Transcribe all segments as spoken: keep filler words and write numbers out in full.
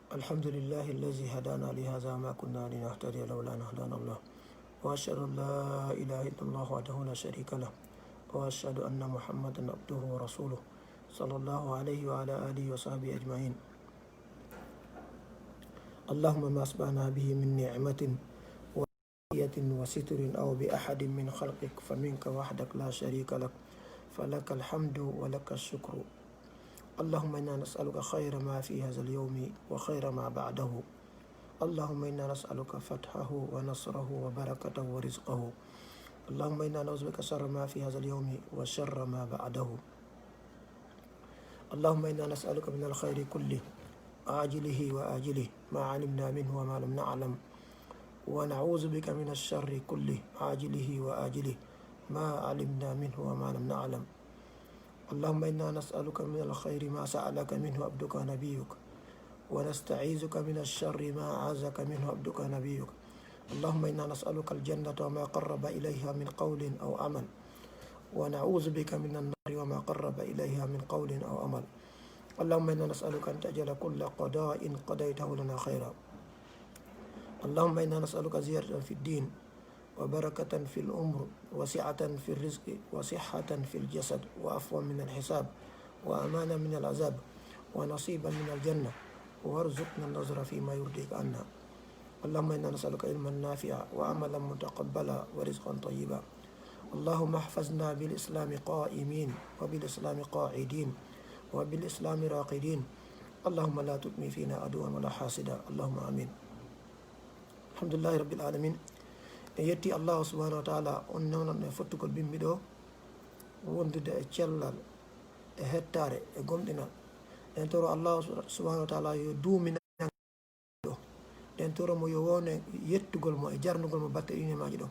الحمد لله الذي هدانا لهذا وما كنا لنهتدي لولا أن هدانا الله. وأشهد أن لا إله إلا الله وحده لا شريك له. وأشهد أن محمدا عبده ورسوله، صلى الله عليه وعلى آله وصحبه أجمعين. اللهم ما أصبحنا به من نعمة وستر أو بأحد من خلقك فمنك وحدك لا شريك لك، فلك الحمد ولك الشكر. اللهم إنا نسألك خير ما في هذا اليوم وخير ما بعده. اللهم إنا نسألك فتحه ونصره وبركته ورزقه. اللهم إنا نعوذ بك شر ما في هذا اليوم وشر ما بعده. اللهم إنا نسألك من الخير كله عاجله وآجله ما علمنا منه وما لم نعلم، ونعوذ بك من الشر كله عاجله وآجله ما علمنا منه وما لم نعلم. اللهم إنا نسألك من الخير ما سألك منه عبدك ونبيك، ونستعيذك من الشر ما أعاذك منه عبدك ونبيك. اللهم إنا نسألك الجنة وما قرب إليها من قول أو عمل، ونعوذ بك من النار وما قرب إليها من قول أو عمل. اللهم إنا نسألك أن تجعل كل قضاء قضيته لنا خيرا. اللهم إنا نسألك زيادة في الدين، وبركة في العمر، وسعة في الرزق، وصحة في الجسد، وعفوا من الحساب، وأمانا من العذاب، ونصيبا من الجنة، وارزقنا النظر فيما يرضيك عنا. اللهم إنا نسألك علما نافعا وعملا متقبلا ورزقا طيبا. اللهم احفظنا بالإسلام قائمين وبالإسلام قاعدين وبالإسلام راقدين. اللهم لا تدم فينا عدوا ولا حاسدا. اللهم آمين. الحمد لله رب العالمين. En yetti Allahu subhanahu wa taala, on newnan e fottugol bimbi ɗo, wondude e cellal, e hettaare, e gomɗinal. En toro Allahu subhanahu wa taala yo duuminan ɗo. En toro mo yo wowne yettugol mo e jarnugol mo batte ɗi nemaaji ɗo.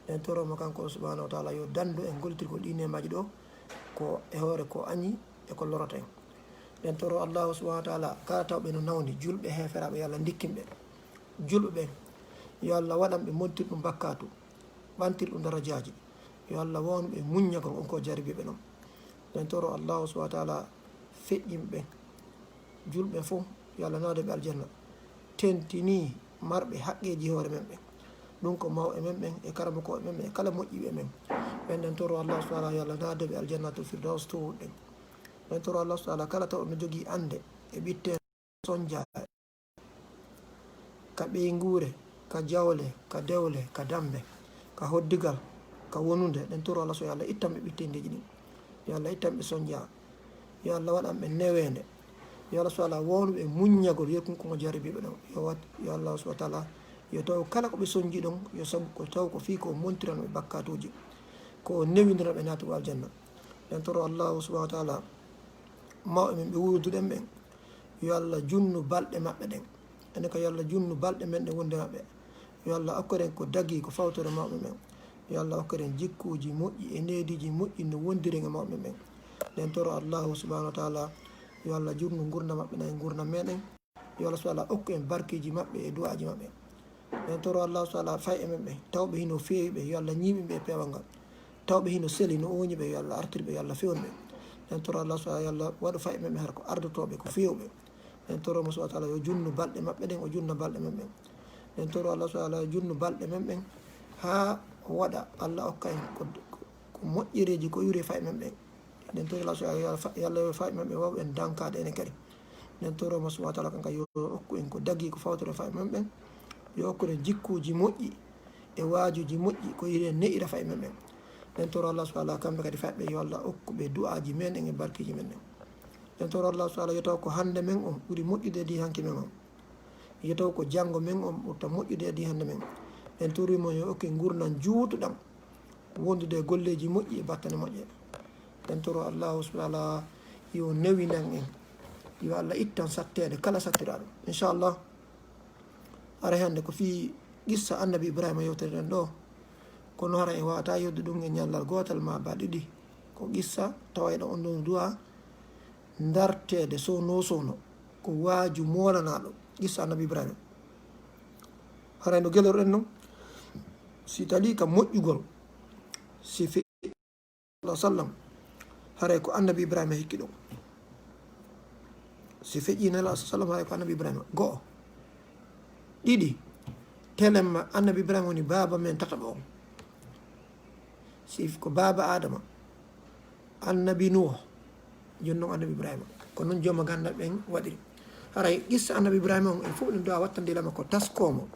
En toro mo kanko subhanahu wa taala yo dandu en gollitirgol ɗi nemaaji ɗo, ko e hoore ko añi e ko lorata en. En toro Allahu subhanahu wa taala kala tawɓe no nawni, julɓe, heeferaaɓe, yo Allah ndikkin ɓe. Julɓe ɓen, yo Allah waɗan ɓe montirɗum bakkatu, ɓantirɗum darajaaji. Yo Allah wownu ɓe muññagol on ko jarribiiɓe ɗon. En toro Allahu subhanahu wa taala feƴƴin ɓe. Julɓe fof, yo Allah naado ɓe aljanna. Tentini marɓe haqqeeji hoore men ɓen. Ɗum ko mawɓe men ɓen e karamokooɓe men ɓen e kala moƴƴiiɓe men. Ɓen ɗen toro Allahu subhanahu wa taala yo Allah naado ɓe aljannatul firdaus towɗen. Ɓen toro Allahu subhanahu wa taala kala taw no jogii annde e ɓitte sonja ka ɓeynguure, ka jawle, ka dewle, ka dambe, ka hoddigal, ka wonunde, ɗen toro Allah so yo Allah ittan ɓe ɓittendeeji ɗin. Yo Allah ittan ɓe sonja. Yo Allah waɗan ɓe neweende. Yo Allah so Allah wownu ɓe muññagol yeru kon ko jarribiiɓe ɗon. Yo wat, yo Allah subhanahu wa taala, yo taw kala ko ɓe sonji ɗon, yo sabu ko taw ko fii ko montiran ɓe bakkatuuji. Ko newindiran ɓe naatugo aljanna. Ɗen toro Allah subhanahu wa taala, mawɓe men ɓe wuurduɗen ɓen, yo Allah junnu balɗe maɓɓe ɗen. Enen ka yo Allah junnu balɗe men ɗen wonde maɓɓe. Yo Allah okkoren ko dagi ko fawtore mawɓe men. Yo Allah okkoren jikkuuji moƴƴi e neediiji moƴƴi no wondiren e mawɓe men. Ɗen toro Allahu subhanahu wa taala, yo Allah junnu ngurndan maɓɓe ɗan e ngurndan meɗen. Yo Allah subhanahu wa taala okku en barkeeji maɓɓe e du'aaji maɓɓe. Ɗen toro Allah subhanahu wa taala fay e men ɓe, tawɓe hino feewi ɓe, yo Allah ñiiɓin ɓe e peewal ngal. Tawɓe hino seli, no ooñi ɓe, yo Allah artir ɓe, yo Allah fewnu ɓe. Ɗen toro Allah subhanahu wa taala, yo Allah waɗu fay e men ɓe hara ko ardotooɓe, ko feewɓe. Ɗen toro mo subhanahu wa taala, yo junnu balɗe maɓɓe ɗen, o junna balɗe men ɓen. Ɗen toro Allah subhanahu wa taala, yo junnu balɗe men ɓen, haa waɗa Allah okka en ko, ko, ko moƴƴereeji, ko yuri fay men ɓen. Ɗen toro Allah subhanahu wa taala, yo Allah fa-, yo Allah fay men ɓe wawɓe en dankaade enen kadi. Ɗen toro mo subhanahu wa taala, kanka yo okku en ko dagi ko fawtore fay men ɓen. Yo okku en jikkuuji moƴƴi e waajuuji moƴƴi, ko yiri en ne'ira fay men ɓen. Ɗen toro Allah subhanahu wa taala, kamɓe kadi fayɓe, yo Allah okku ɓe du'aaji men ɗen e barkeeji men ɗen. Ɗen toro Allah subhanahu wa taala, yo taw ko hannde men on ɓuri moƴƴude e di hanki men on. Yo taw ko janngo men on ɓurta moƴƴude e di hannde men. Ɗen toro mo yo okku en ngurndan juutuɗan, wondude e golleeji moƴƴi e battane moƴƴe. Ɗen toro Allahu subhanahu wa taala yo newinan en. Yo Allah ittan satteede kala sattiraaɗo. Inchallah, haray hannde ko fii qissa Annabi Ibrahima yewtere ɗen ɗo. Kono hara en waawata yewtude ɗum e ñallal gootal maa ba ɗiɗi. Ko qissa tawayɗo on ɗon du'a ndarteede sowno sowno. Ko waaju moolanaaɗo, qissa Annabi Ibrahima. Haray no geloruɗen non, si talii ka moƴƴugol, si fe-, sallallahu alaihi wasallam, haray ko Annabi Ibrahima hikki ɗum. Si feƴƴi Nelaaɗo sallam, haray ko annabi Ibrahima. Go'o. Ɗiɗi, telemma annabi Ibrahima woni baaba men tataɓo on. Si ko baaba Adama, annabi Nuuh, jooni non annabi Ibrahima. Ko non jooma ganndal ɓen waɗiri. Haray qissa annabi Ibrahima on, en fof ɗum duwa wattande lama ko taskoomo.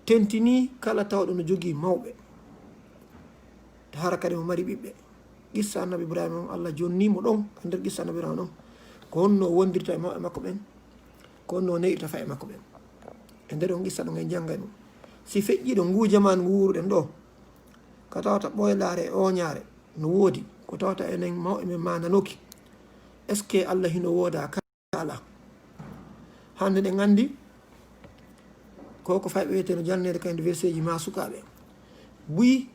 Tentinii kala tawɗo no jogii mawɓe. Hara kadi mo mari ɓiɓɓe. Qissa annabi Ibrahima on, Allah jonni mo ɗon, e nder qissa annabi Ibrahima on. Ko honno o wondirta e mawɓe makko ɓen? Ko honno o ne'irta fa'e makko ɓen? E nder on qissa ɗon en janngay ɗum. Si feƴƴi ɗo nguu jamaanu ngu wuuruɗen ɗo, ka tawata ɓoylaare e ooñaare no woodi, ko tawata enen mawɓe men maandanooki. Est-ce que Allah hino wooda ka? Alaa. Hannde ɗen anndi ko, ko fayɓe wiyetee no janneede ka université ji maa sukaaɓe. Buy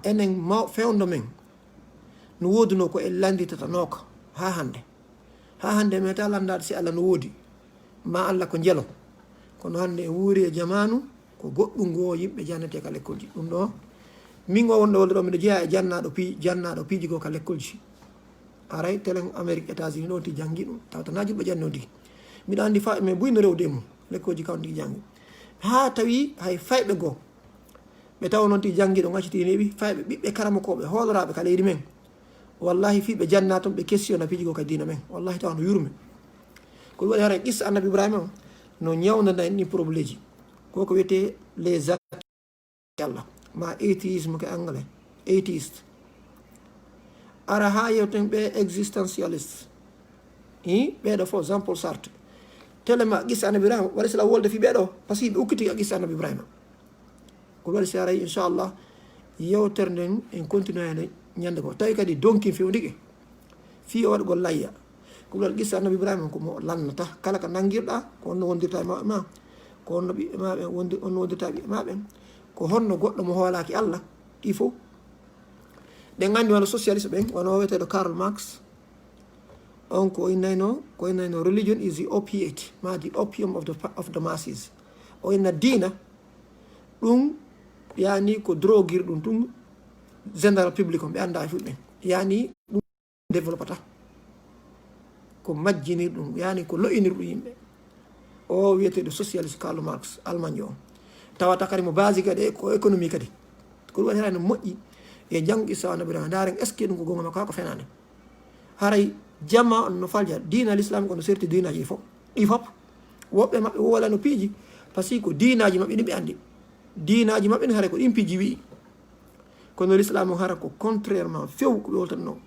enen maw-, fewndo men no woodunoo ko en lannditatanooka haa hannde. Haa hannde en meetaa lanndaade si Allah no woodi, maa Allah ko njelo. Kono hannde en wuuri e jamaanu ko goɗɗum ngoo yimɓe jannetee ka lekkolji. Ɗum ɗo, min o wonɗo wolde ɗo, miɗo jeyaa e jannaaɗo pi-, jannaaɗo piiji goo ka lekkolji. Aray telen Amérique, États-Unis ɗo ti janngi ɗum. Tawata na julɓe janni on tigi. Miɗo anndi fayɓe men buy no rewde e mum. Lekkolji kawon tigi janngi. Haa tawi hay fayɓe goo. Ɓe tawa noon tigi janngi ɗo ŋaccitiineeɓi, fayɓe ɓiɓɓe karamokooɓe, hooloraaɓe ka leydi men. Wallahi fii ɓe janna toon, ɓe kessiyona piiji goo ka diina men. Wallahi tawa no yurme. Ko ɗum waɗi haray qissa annabi Ibrahima on, no ñawndana en ɗin probleeji. Ko ko wiyetee les athées, Allah. Ma athéisme ko anglais. Atheist. Ara haa yewten ɓe existentialiste. Hi, ɓeeɗo fof Jean Paul Sartre. Tellement qissa annabi Ibrahima, waɗi sila wolde fii ɓeeɗo, parce que ɓe ukkiti ka qissa annabi Ibrahima. Ko waɗi si aray, inchallah, yewtere nden en continue hene ñande goo. Tawi kadi donkin fewndike. Fii o waɗugol layya. Ko ɗum waɗi qissa annabi Ibrahima ko mo lannata. Kala ka nanngirɗaa, ko honno wondirta e mawɓe maa, ko honno ɓiɓɓe maa ɓen wondi-, honno wondirta e ɓiɓɓe maa ɓen, ko honno goɗɗo mo hoolaaki Allah, ɗi fof. Ɗen anndi wano socialiste ɓen, wano o wiyeteeɗo Karl Marx, on ko innayno, ko innayno religion is the opiate, ma the opium of the, of the masses. O inna diina, ɗum, yani ko droguir ɗum tun, général public on, ɓe anndaa e fulɓe. Yani ɗum développata. Ko majjinir ɗum, yani ko lo'inir ɗum yimɓe. O wiyeteeɗo socialiste Karl Marx, Allemagne on. Tawata kadi mo base kadi e ko économie kadi. Ko ɗum waɗi haray no moƴƴi e janngo qissa annabi Ibrahima. Ndaaren, est-ce que ɗum ko goonga makko haa ko fenaande? Haray jamaa on no falja diina l'islam ko no serti diinaaji ɗi fof, ɗi fof. Woɓɓe maɓɓe wowlano piiji, parce que ko diinaaji maɓɓe ɗin ɓe anndi. Diinaaji maɓɓe ɗin haray ko ɗin piiji wi'i. Kono l'islam on hara ko contrairement few ko ɓe woltanno.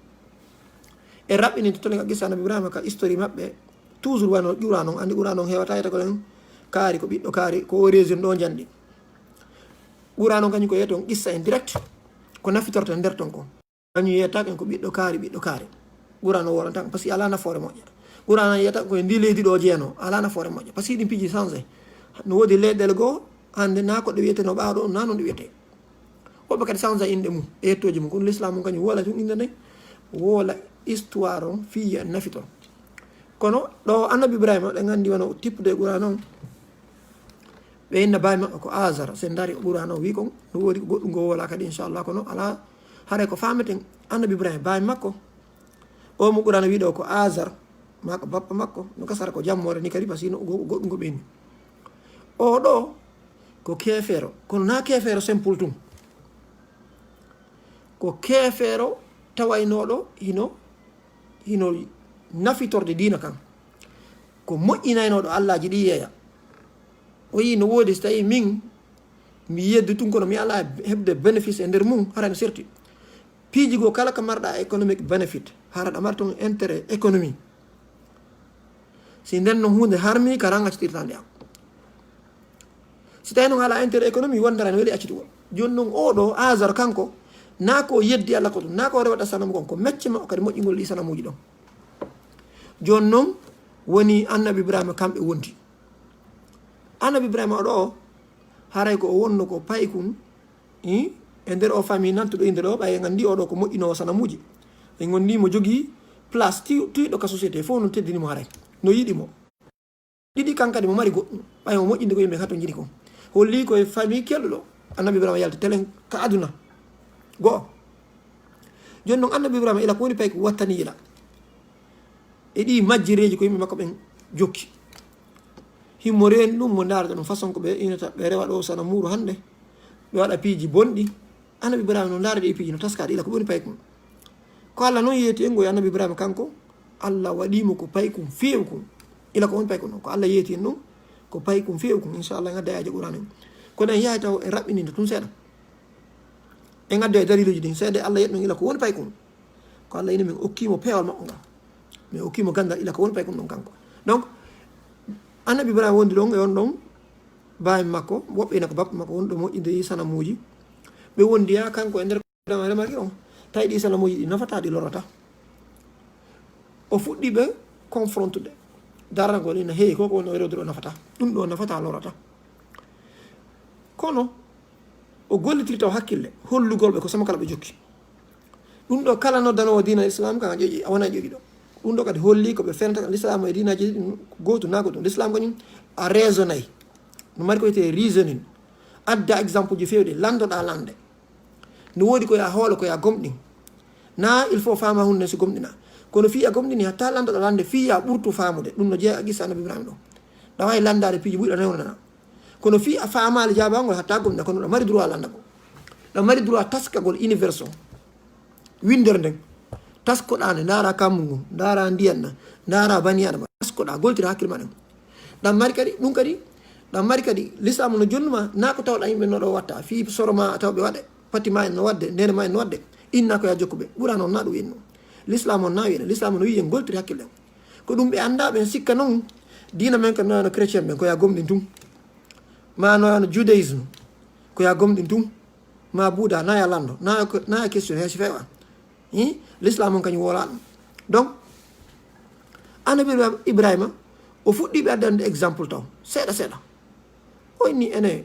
E raɓɓininde toon ka qissa annabi Ibrahima ka histoire maɓɓe, toujours wano Qur'aana on, anndi Qur'aana on heewata yetta ko ɗen kaari, ko ɓiɗɗo kaari, ko o régime ɗo njanɗi. Qur'aana on kañum ko yetta on qissa en direct, ko nafitorta nder ton ko. Kañum yetta en ko ɓiɗɗo kaari, ɓiɗɗo kaari. Qur'aana on woranta, parce que alaa nafoore moƴƴa. Qur'aana on yetta ko e ndi leydi ɗo jeeno, alaa nafoore moƴƴa. Parce que ɗin piiji changé. No woodi leyɗeele goo, hannde na ko ɗe wiyeteno ɓaawo ɗo, na non ɗe wiyetee. Woɓɓe kadi changea inɗe mum e yettooji mum. Kono l'islam on kañum wowla tun innde nden, wowla histoire on fii yo en nafitor. Kono ɗo annabi Ibrahima, ɗen anndi wano o tippude e Qur'aana on, ɓe inna baay maɓɓe ko Azar. Si en ndaari Qur'aana on wi'i kon, no woodi ko goɗɗum ko wowla kadi, inchallah, kono alaa, haray ko faameten, annabi Ibrahima, baay makko, o mo Qur'aana wi'i ɗo ko Azar, maa ko bappa makko, no gasa hara ko jammoore ni kadi, parce que no go-, goɗɗum ko ɓenni. O ɗo ko keefeero, kono na keefeero simple tun. Ko keefeero tawaynooɗo hino, hino nafitorde diina kan. Ko moƴƴinaynooɗo allaaji ɗi yeeya. O yi'i no woodi, si tawi min mi yeddu tun, kono mi alaa heɓde bénéfice e nder mum, hara no serti. Piiji goo kala ka marɗa économique bénéfice, hara ɗa mari ton intérêt économie. Si nden non huunde harmi ka ranga accitirta nde am. Si tawi non alaa intérêt économie, wondara no weli accitugol. Jooni non oo ɗo Azar kanko, na ko yeddi Allah ko ɗum, na ko rewata sanamu kon, ko mecce makko kadi moƴƴingol ɗi sanamuuji ɗon. Jooni non woni annabi Ibrahima kamɓe wondi. Annabi Ibrahima o ɗo, haray ko o wonno ko paykun, i, e nder o famille nantuɗo innde ɗo, ɓay en anndi o ɗo ko moƴƴinoowo sanamuuji. En anndi mo jogii place ti-, tiiɗo ka société, fof no teddini mo haray. No yiɗi mo. Ɗiɗi, kan kadi mo mari goɗɗum, ɓay o moƴƴinde ko yimɓe ka to njiri kon. Holli ko e famille kelɗuɗo, annabi Ibrahima yalti telen ka aduna. Go'o. Jooni non annabi Ibrahima ila ko woni payko wattani ila. E ɗi majjireeji ko yimɓe makko ɓen jokki. Himo reeni ɗum, mo ndaarata ɗum façon ko ɓe inata, ɓe rewa ɗo sana muuru hannde, ɓe waɗa piiji bonɗi. Annabi Ibrahima no ndaara ɗi piiji, no taskaɗi, ila ko woni paykun. Ko Allah non yeeti en, ngoy Annabi Ibrahima kanko, Allah waɗi mo ko paykun feewkun. Ila ko woni paykun ɗon, ko Allah yeeti en ɗum, ko paykun feewkun. Inchallah, en adda yaaji Qur'an en. Kono en yahay taw en raɓɓininta tun seeɗa. En adda e daliluuji ɗin seeɗa, Allah yetti ɗum ila ko woni paykun. Ko Allah ini min okkimo peewal makko ngal. Min okkimo gandal ila ko woni paykun ɗon kanko. Donc, Annabi Ibrahima wondi ɗon e on ɗon baami makko, woɓɓe ina ko baɓɓe makko woni ɗo moƴƴinde e sanamuuji. Ɓe wondi yaa kanko e nder ko remarki on. Tawi ɗi sanamuuji ɗi nafata, ɗi lorata. O fuɗɗi ɓe confrontude. Daragol ina heewi, ko ko woni o rewde ɗo nafata. Ɗum ɗo nafata, lorata. Kono, o gollitirta o hakkille, hollugol ɓe ko sama kala ɓe jokki. Ɗum ɗo kala noddanoowo diina Islam kan a ƴoƴi, a wona ƴoƴi ɗo. Ɗum ɗo kadi holli ko ɓe fenata kan. L'islam e diinaaji ɗin ko gootu na ko ɗum. L'islam kañum a raisonay. No mari ko wiyetee reasoning. Adda exemple ji feewɗi, landoɗaa lande. No woodi ko ya hoolo, ko ya gomɗin. Na il faut faama hunde si gomɗina. Kono fii a gomɗini hatta landoɗaa lande fii ya ɓurtu faamude. Ɗum no jeeya qissa Annabi Ibrahima ɗo. Ɗa waawi landaade piiji ɓuyɗa newnana. Kono fii a faamaali jaabangol hatta gomɗina, kono ɗa mari droit landa ko. Ɗa mari droit taskagol univers o. Winndere nden. Taskoɗaa nde, ndaara kammu ngun, ndaara ndiyan na, ndaara bani adama. Taskoɗaa, goltira hakkille ma ɗen. Ɗan mari kadi, ɗum kadi, ɗan mari kadi, l'islam no jonnuma, na ko tawɗa yimɓe no ɗo watta. Fii soro ma a taw ɓe waɗe, pati ma en no waɗde, nene ma en no waɗde. Inna ko ya jokku ɓe. Ɓura noon na ɗum inno. L'islam on na wi'e, l'islam no wi'i en goltiri hakkille en. Ko ɗum ɓe annda, ɓen sikka noon. Diina men ko no, no chrétien ɓen, ko ya gomɗin tun. Ma no, no judaïsme, ko ya gomɗin tun. Ma buuda, na ya lando, na ya ko, na ya question, he si fewa. Hi? L'islam on kañum wola ɗum. Donc, Annabi Ibrahima, o fuɗɗi ɓe addande exemple taw. Seeɗa, seeɗa. O inni ene,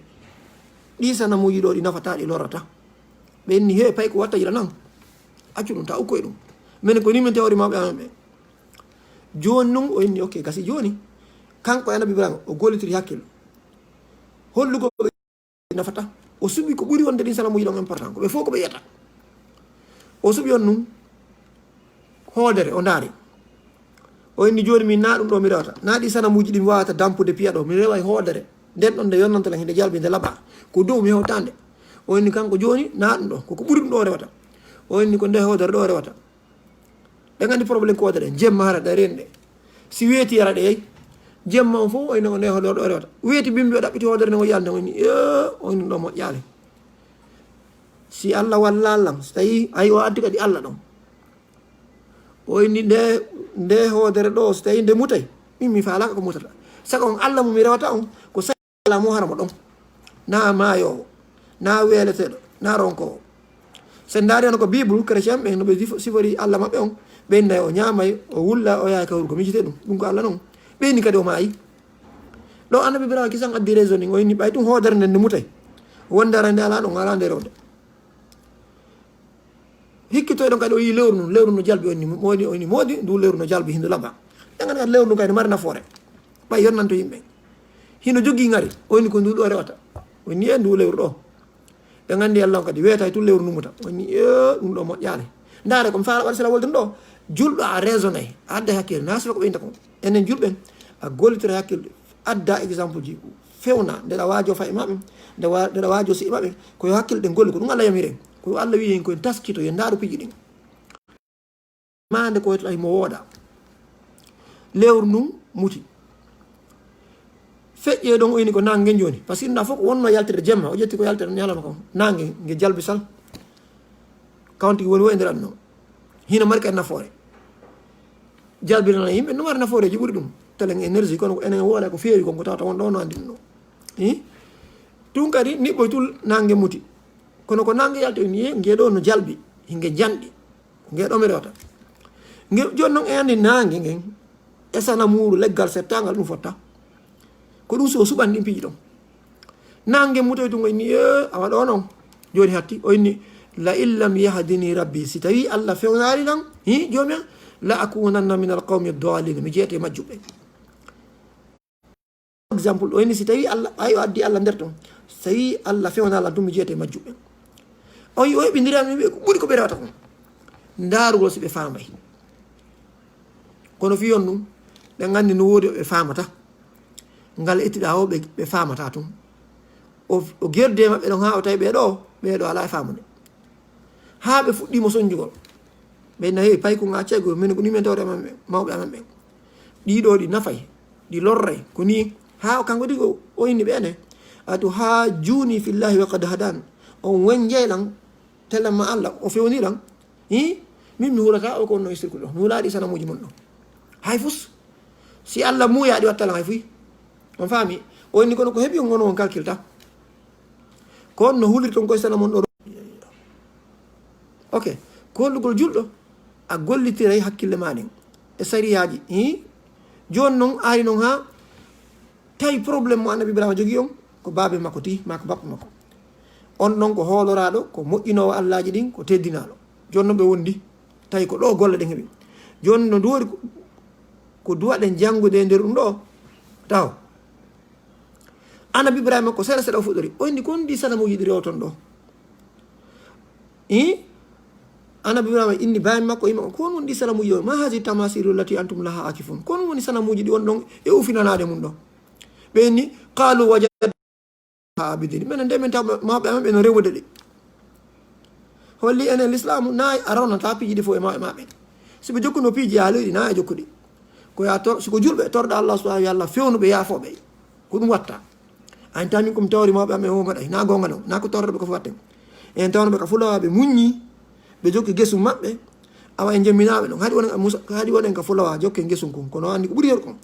ɗi sanamuuji ɗo, ɗi nafata, ɗi lorata. Ɓe inni, he, pay ko watta yila nan. Accu ɗum, ta ukkoy ɗum. Minen ko ni min tewori mawɓe amen ɓe. Jooni nun, o inni, ok, gasi jooni. Kanko e Annabi Ibrahima, o gollitiri hakkille. Hollugol ɓe nafata. O suɓi ko ɓuri wonde ɗin sanamuuji ɗon important. Ko ɓe fof ko ɓe yiyata. O suɓi on nun hoodere, o ndaari. O inni, jooni min na ɗum ɗo mi rewata. Na ɗi sanamuuji ɗi mi wawata dampude piya ɗo. Mi rewa e hoodere. Nden ɗon nde yonnanta lan, hinde jalbi, nde laɓa. Ko dow mi hewtande. O inni kanko jooni, na ɗum ɗo. Ko ko ɓuri ɗum ɗo o rewata. O inni ko nde hoodere ɗo o rewata. Ɗen anndi problème ko hoodere. Jemma hara ɗe rende. Si weeti yara ɗe yey. Jemma on fof o inni ko nde hoodere ɗo o rewata. Weeti bimbi o ɗaɓɓiti hoodere nden o yalde o inni, "Ee," o inni ɗo moƴƴaali. Si Allah walla lan, so tawi, ay, o addi kadi Allah ɗon. O inni nde, nde hoodere ɗo, so tawi nde mutay, min mi faalaaka ko mutata. Saka on Allah mo mi rewata on, ko sa-, Allah mo haramo ɗon. Na maayoowo, na weeleteeɗo, na ronkoowo. So en ndaari hono ko Bible, chrétien ɓen no ɓe sifo-, sifori Allah maɓɓe on, ɓe innay o ñaamay, o wulla, o yahay ka hurgo, miijitee ɗum. Ɗum ko Allah non. Ɓe inni kadi o maayi. Ɗo Annabi Ibrahima kisan addi raisonning, o inni ɓay ɗum hoodere nden nde mutay. Wonde ara nde alaa ɗon, alaa nde rewde. Hikkitoyɗon kadi o yii lewru ndun, lewru no jalbi, o inni mo-, moodi, o inni moodi, ndu lewru no jalbi, hindu laɓa. Ɗen anndi kadi lewru ndun kadi no mari nafoore. Ɓay yonnanto yimɓe. Hino jogii ngari, o inni ko ndu ɗo rewata. O inni e ndu lewru ɗo. Ɓe nganndi Allah on kadi weetay tun lewru ndun muta. O inni, "Ee, ɗum ɗo moƴƴaali." Ndaare ko mi faala waɗa sila wolde ɗo. Julɗo a raisonay, a adda hakkille, na sila ko ɓe inta kon. Enen julɓe, a gollitira hakkille, adda exemple ji, fewna, nde ɗa waajo fa'i maɓɓe, nde wa-, nde ɗa waajo si'i maɓɓe, ko yo hakkille ɗen gollu, ko ɗum Allah yamiri en. Ko yo Allah wi'i en ko en taskito, yo ndaaru piiji ɗin. Maande ko wetata himo wooda. Lewru ndun muti. Feƴƴe ɗon o ini ko nange jooni. Parce que nda fof ko wonno yaltirde jemma, o ƴetti ko yaltirde ñalawma kon. Nange nge jalbi sal. Kawantigi woni wo e nder aduna o. Hino mari kadi nafoore. Jalbinana yimɓe no mari nafooreji ɓuri ɗum. Telen énergie kono ko enen woola ko feewi kon ko tawata won ɗo no andi ɗum ɗo. Hi? Tun kadi niɓɓoy tun nange muti. Kono ko nange yalti o ini, "Ee, nge ɗo no jalbi, hinge janɗi." Nge ɗo mi rewata. Nge, jooni noon en anndi naange ngen, e sana muuru leggal settaangal ɗum fotta. Ko ɗum so o suɓani ɗin piiji ɗon. Naange mutoy tun o inni, "Ee, awa ɗo noon." Jooni hatti, o inni, "La in lam yahdini rabbi." Si tawi Allah fewnaali lan, hi, joomi an, "La akunanna min al qawmi daalin." Mi jeyete majjuɓe. Exemple, o inni si tawi Allah, ay o addi Allah nder ton. Si tawi Allah fewna lan tun mi jeyete majjuɓe. O yi o heɓindiri am ɓe ko ɓuri ko ɓe rewata kon. Ndaarugol si ɓe faamay. Kono fii on ɗum, ɓe nganndi no woodi ɓe faamata. Ngal ettiɗaa o, ɓe, ɓe faamata tun. O, o gerdi e maɓɓe ɗon haa o tawi ɓee ɗoo, ɓee ɗoo alaa e faamude. Haa ɓe fuɗɗii mo sonjugol. Ɓe na, "Hey, paykun acca e goo, min ko ni min tawde amen ɓen, mawɓe amen ɓen. Ɗii ɗoo ɗi nafay, ɗi lorray, ko nii." Haa o kanko tigi o, o inni ɓe ene, "Atuhajjuni fillahi wa qad hadan." On wenjay lan, telen ma Allah, o fewni lan. Hi? Min mi hulataa o ko on no istirkude ɗon. Mi hulaaɗi sanamuuji mon ɗon. Hay fus. Si Allah muuyaɗi watta lan hay fuy. On faami? O inni kono ko heɓi on ngono on kalkilta. Ko on no hulirton koye sana mon ɗo. Ok. Ko hollugol julɗo, a gollitiray hakkille ma ɗen e sariyaaji. Hi? Jooni non, ari non haa tawi problème mo Annabi Ibrahima jogii on, ko baabe makko ti, maa ko bappa makko. On non ko hooloraaɗo, ko moƴƴinoowo allaaji ɗin, ko teddinaaɗo. Jooni non ɓe wondi, tawi ko ɗo golle ɗen heɓi. Jooni no nduwori ko, ko duwaɗen janngude e nder ɗum ɗo, taw. Annabi Ibrahima ko seeɗa seeɗa o fuɗɗori. O inni, "Ko honɗi sanamuuji ɗi rewoton ɗo?" Ih? Annabi Ibrahima inni baabe makko, yimɓe makko, "Ko honɗi sanamuuji ɗo? Ma hazihi tamasilu lati antum laha akifun? Ko honɗum woni sanamuuji ɗi on ɗon e ufinanaade mum ɗo?" Ɓe inni, "Qalu wajadna abidin." Minen nde min taw mawɓe amen ɓe no rewude ɗi. Holli enen lislaamu, na a rawnata piiji ɗi fof e mawɓe ma ɓen. Si ɓe jokkuno piiji, yaa leydi, na a jokkuɗi. Ko ya tor-, si ko julɓe, torɗa Allah subhanahu wa ta'ala, fewnuɓe, yaafooɓe. Ko ɗum watta. Ayin tamin ko mi tawri mawɓe amen o maɗay, na goonga non, na ko torɗo ɓe ko watten. En tawno ɓe ka fulawa, ɓe muññi, ɓe jokki gesu maɓɓe. Awa en jemminaaɓe ɗon. Haɗi wonen Musa, haɗi wonen ka fulawa, jokken gesun kun. Kono anndi ko ɓuri heewde kon.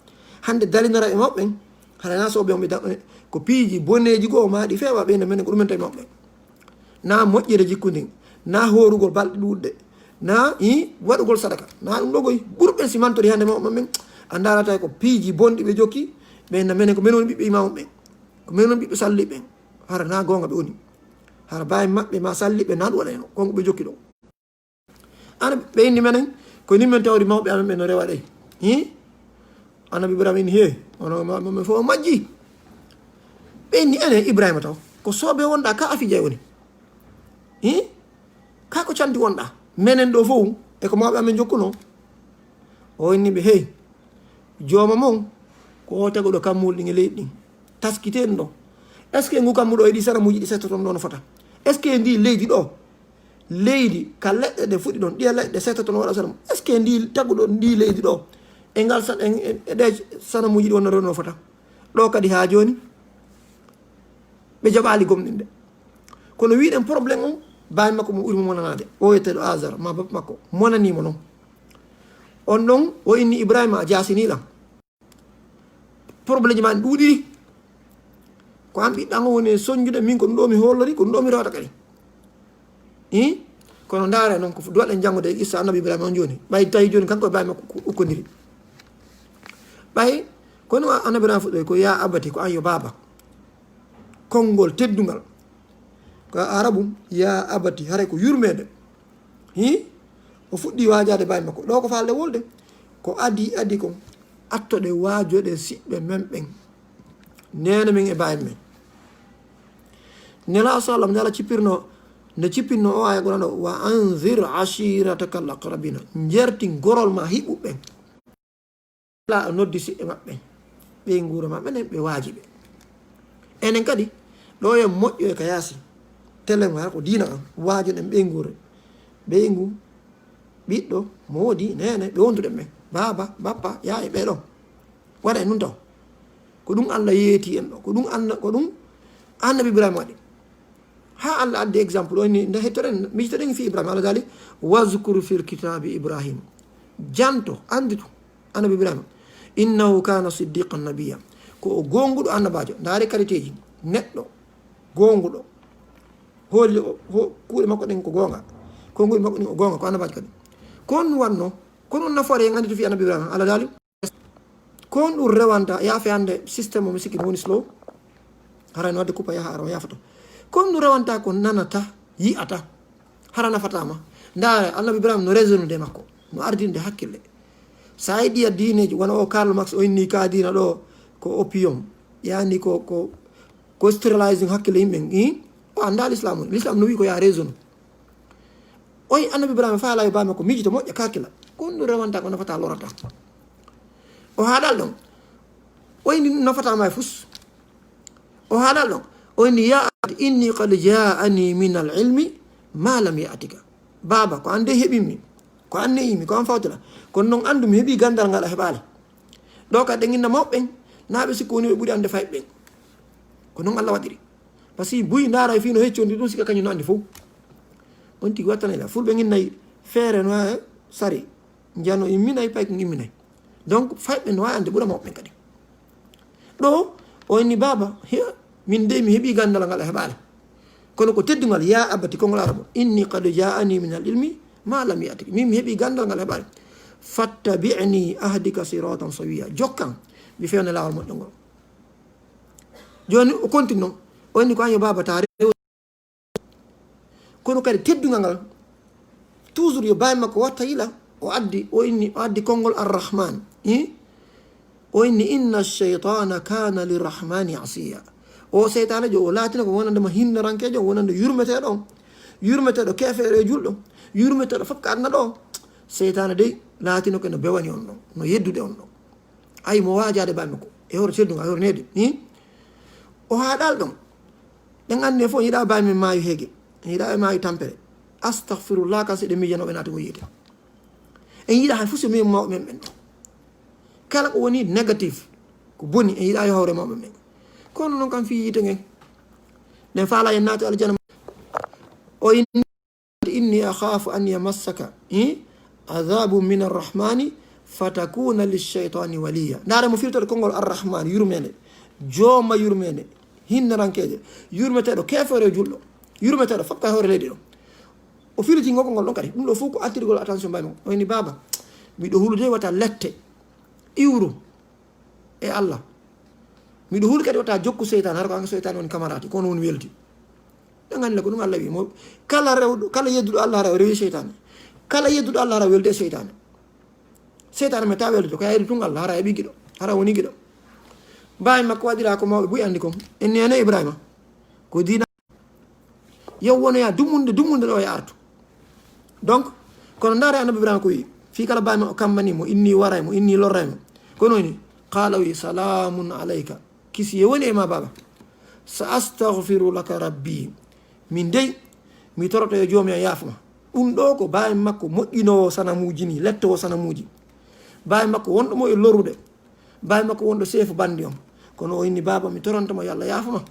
Hannde dalinora e mawɓe ɓen, hara na sooɓe on ɓe da-, ko piiji boneeji goo ma ɗi feewa ɓe no menen ko ɗumen tawi mawɓe ɓen. Na moƴƴere jikku ndin, na hoorugol balɗe ɗuuɗɗe, na i waɗugol sadaka, na ɗum ɗo goy. Ɓurɓe si mantori hannde mawɓe ɓen, a ndaarata ko piiji bonɗi ɓe jokki, ɓe na menen ko men woni ɓiɓɓe imaamu ɓen. Ko men woni ɓiɓɓe salli ɓen. Hara na goonga ɓe woni. Hara baawi maɓɓe ma salli ɓe na ɗum waɗayno. Kon ko ɓe jokki ɗo. Ana ɓe inni menen, ko ni men tawri mawɓe amen ɓe no rewa ɗey. Hi? Annabi Ibrahima inni, "He, ono ma, ma, ma fof majji." Ɓe inni, "Ene Ibrahima taw, ko soobe wonɗa ka afijay woni? Hi? Ka ko canti wonɗa? Menen ɗo fof, e ko mawɓe amen jokkuno." O inni ɓe, "Hey, jooma mon, ko o taguɗo kammuuli ɗin e leydi ɗin. Taskiten ɗo. Est-ce que ngu kammu ɗo e ɗi sanamuuji ɗi settoton ɗo no fota? Est-ce que ndi leydi ɗo, leydi ka leɗɗe ɗe fuɗi ɗon, ɗiya leɗɗe settoton waɗa sanamu? Est-ce que ndi taguɗo ndi leydi ɗo, e ngal san-, e, e, e ɗe sanamuuji ɗi wonno ɗo no fota?" Ɗo kadi haa jooni, ɓe jaɓaali gomɗinde. Kono wiɗen problème on, baawi makko mo ɓuri mo monanaade. O wiyetee ɗo Azar, ma bappa makko, monanii mo non. On ɗon, o inni Ibrahima, a jaasinii lan. Problémeji ma ɗuuɗiri. Ko an ɓiɗɗo an o woni e sonjude, min ko ɗum ɗo mi hollori, ko ɗum ɗo mi rewata kadi. Ih? Kono ndaare noon ko duwaɗen janngude e qissa Annabi Ibrahima on jooni. Ɓay tawi jooni kanko e baawi makko ko ukkodiri. Ɓay kono Annabi Ibrahima fuɗɗoy ko ya abati, ko an yo baaba. Konngol teddungal. Ko Arabu, ya abati, haray ko yurmeede. Hi? O fuɗɗi waajaade baawi makko. Ɗo ko faalde wolde. Ko adi, adi kon. Attoɗe waajoɗe siɓɓe men ɓen. Neene men e baawi men. Nela sallam, nela cippirno, nde cippinno o aya Qur'an o, "Wa anzir ashirataka al-aqrabina." Njertin gorol ma hiɓɓuɓe ɓen. La o noddi siɓɓe maɓɓe, ɓe nguura maɓɓe nden, ɓe waaji ɓe. Enen kadi, ɗo en moƴƴo e ka yaasi. Telen hara ko diina an, waajoɗen ɓe nguura. Ɓe ngu, ɓiɗɗo, moodi, neene, ɓe wonduɗen ɓen. Baaba, bappa, yaaya, ɓe ɗon. Waɗa e nun taw. Ko ɗum Allah yeeti en ɗo. Ko ɗum Anna-, ko ɗum Annabi Ibrahima waɗi. Haa Allah addi exemple, o inni, nde hettoɗen, miijitoɗen fii Ibrahima, Allah daali, "Wazkur fil kitaabi Ibrahim." Janto, annditu, Annabi Ibrahima. "Innahu kana siddiqan nabiyya." Ko o goonguɗo annabaajo. Ndaare qualité ji. Neɗɗo goonguɗo. Hoolli o, ho-, kuuɗe makko ɗen ko goonga. Konguɗi makko ɗin ko goonga, ko annabaajo kadi. Ko on wanno, ko ɗum nafoore en annditu fii Annabi Ibrahima. Allah daali, Ko honɗum rewanta, yaafe hannde système o mi sikki no woni slow. Hara no wadde kupa yaha ara o yaafoto. Ko honɗum rewanta ko nanata, yi'ata. Hara nafata ma. Ndaare, Annabi Ibrahima no raisonnude e makko. No ardinde hakkille. So a yiɗi a diineeji, wona o Karl Marx o inni ka diina ɗo ko opium. Yani ko, ko, ko sterilizing hakkille yimɓe. Ih? O anndaa l'islam. L'islam no wi'i ko ya raisonne. Oy Annabi Ibrahima faala yo baabi makko miijito moƴƴa kaakila. Ko honɗum rewanta ko nafata lorata. O haalal ɗon. O inni ɗum nafata ma e fus. O haalal ɗon. O inni, "Ya abati, inni qad jaa'ani min al ilmi ma lam ya'tika." Baaba, ko an de heɓinmi. Ko an ne'imi, ko an fawtira. Kono noon anndu mi heɓi ganndal ngal a heɓaali. Ɗo ka ɗen inna mawɓe ɓen, naa ɓe sikko woni ɓe ɓuri annde fay ɓen. Ko noon Allah waɗiri. Parce que buy ndaara e fii no heccondi ɗum sika kañum no anndi fof. On tigi wattanay la. Fulɓe ngin nayi feere no e sari. Njano imminay, paykun imminay. Donc, fayɓe no waawi annde ɓura mawɓe ɓen kadi. Ɗo, o inni baaba, he, min dey mi heɓi ganndal ngal a heɓaali. Kono ko teddungal, ya abati, konngol arabo. Inni qad jaa'ani min al ilmi ma lam ya'tik. Min mi heɓi ganndal ngal a heɓaali. Fattabi'ni ahdika siratan sawiya. Jokkan, mi fewna laawol moƴƴo ngol. Jooni o continue, o inni ko an yo baaba taare. Kono kadi teddungal ngal, toujours yo baay makko watta yila, o addi, o inni, o addi konngol Arrahman. Hi? O inni, "Inna shaytana kana lirrahmani asiya." O seytaane jo, o laatino ko wonande mo hinnorankeejo, wonande yurmeteeɗo on. Yurmeteeɗo keefeero e julɗo. Yurmeteeɗo fof ko aduna ɗo. Seytaane dey laatino ko no bewani on ɗon, no yeddude on ɗon. Ay mo waajaade baay makko. E hoore teddungal, e hoore needi. Hi? O haaɗaali ɗon. Ɗen anndi en fof, en yiɗaa baay men maayo heege. En yiɗaa e maayo tampere. Astahfirullah, kan si ɗen miijanooɓe naati ko yiite. En yiɗaa hay fof so min mawɓe men ɓen ɗon. Kala ko woni négatif, ko boni, en yiɗaa yo hawre mawɓe men. Kono noon kam fii yiite ngen. Ɗen faala en naati aljana. O inni, "Inni akhafu an yamassaka, eh, adhabun min arrahmani fatakuna lishaytani waliya." Ndaare mo firtata konngol Arrahman, yurmeende. Jooma yurmeende. Hinnorankeejo. Yurmeteeɗo keefeero e julɗo. Yurmeteeɗo fof ko e hoore leydi ɗo. O firiti ngol konngol ɗon kadi. Ɗum ɗo fof ko attirgol attention mbaɗi mo. O inni, "Baaba, miɗo hulude wata lette. Iwru." E Allah. Miɗo huli kadi wata jokku seytaane, hara ko an seytaane woni camarade, ko on woni weldi. Ɗen anndi ko ɗum Allah wi. Mo, kala rewɗo, kala yedduɗo Allah hara o rewi seytaane. Kala yedduɗo Allah hara weldi e seytaane. Seytaane meta weldude, ko yayri tun Allah, hara heɓi giɗo, hara woni giɗo. Baay makko waɗira ko mawɓe buy anndi kon. En neene Ibrahima. Ko diina Yo wonoya dumunde, dumunde ɗo e artu. Donc, kono ndaare Annabi Ibrahima ko wi, fii kala baami o kammani mo, inni waray mo, inni lorray mo. Kono woni, qala wi, "Salamun alayka." Kisiye woni e ma, baaba. "Sa astaghfiru laka rabbi." Min dey, mi toroto yo Joomi an yaafo ma. Ɗum ɗo ko baami makko moƴƴinoowo sanamuuji ni, lettowo sanamuuji. Baami makko wonɗo mo e lorude. Baay makko wonɗo seefu bandi on. Kono o inni, "Baaba, mi toronto mo, yo Allah yaafo ma."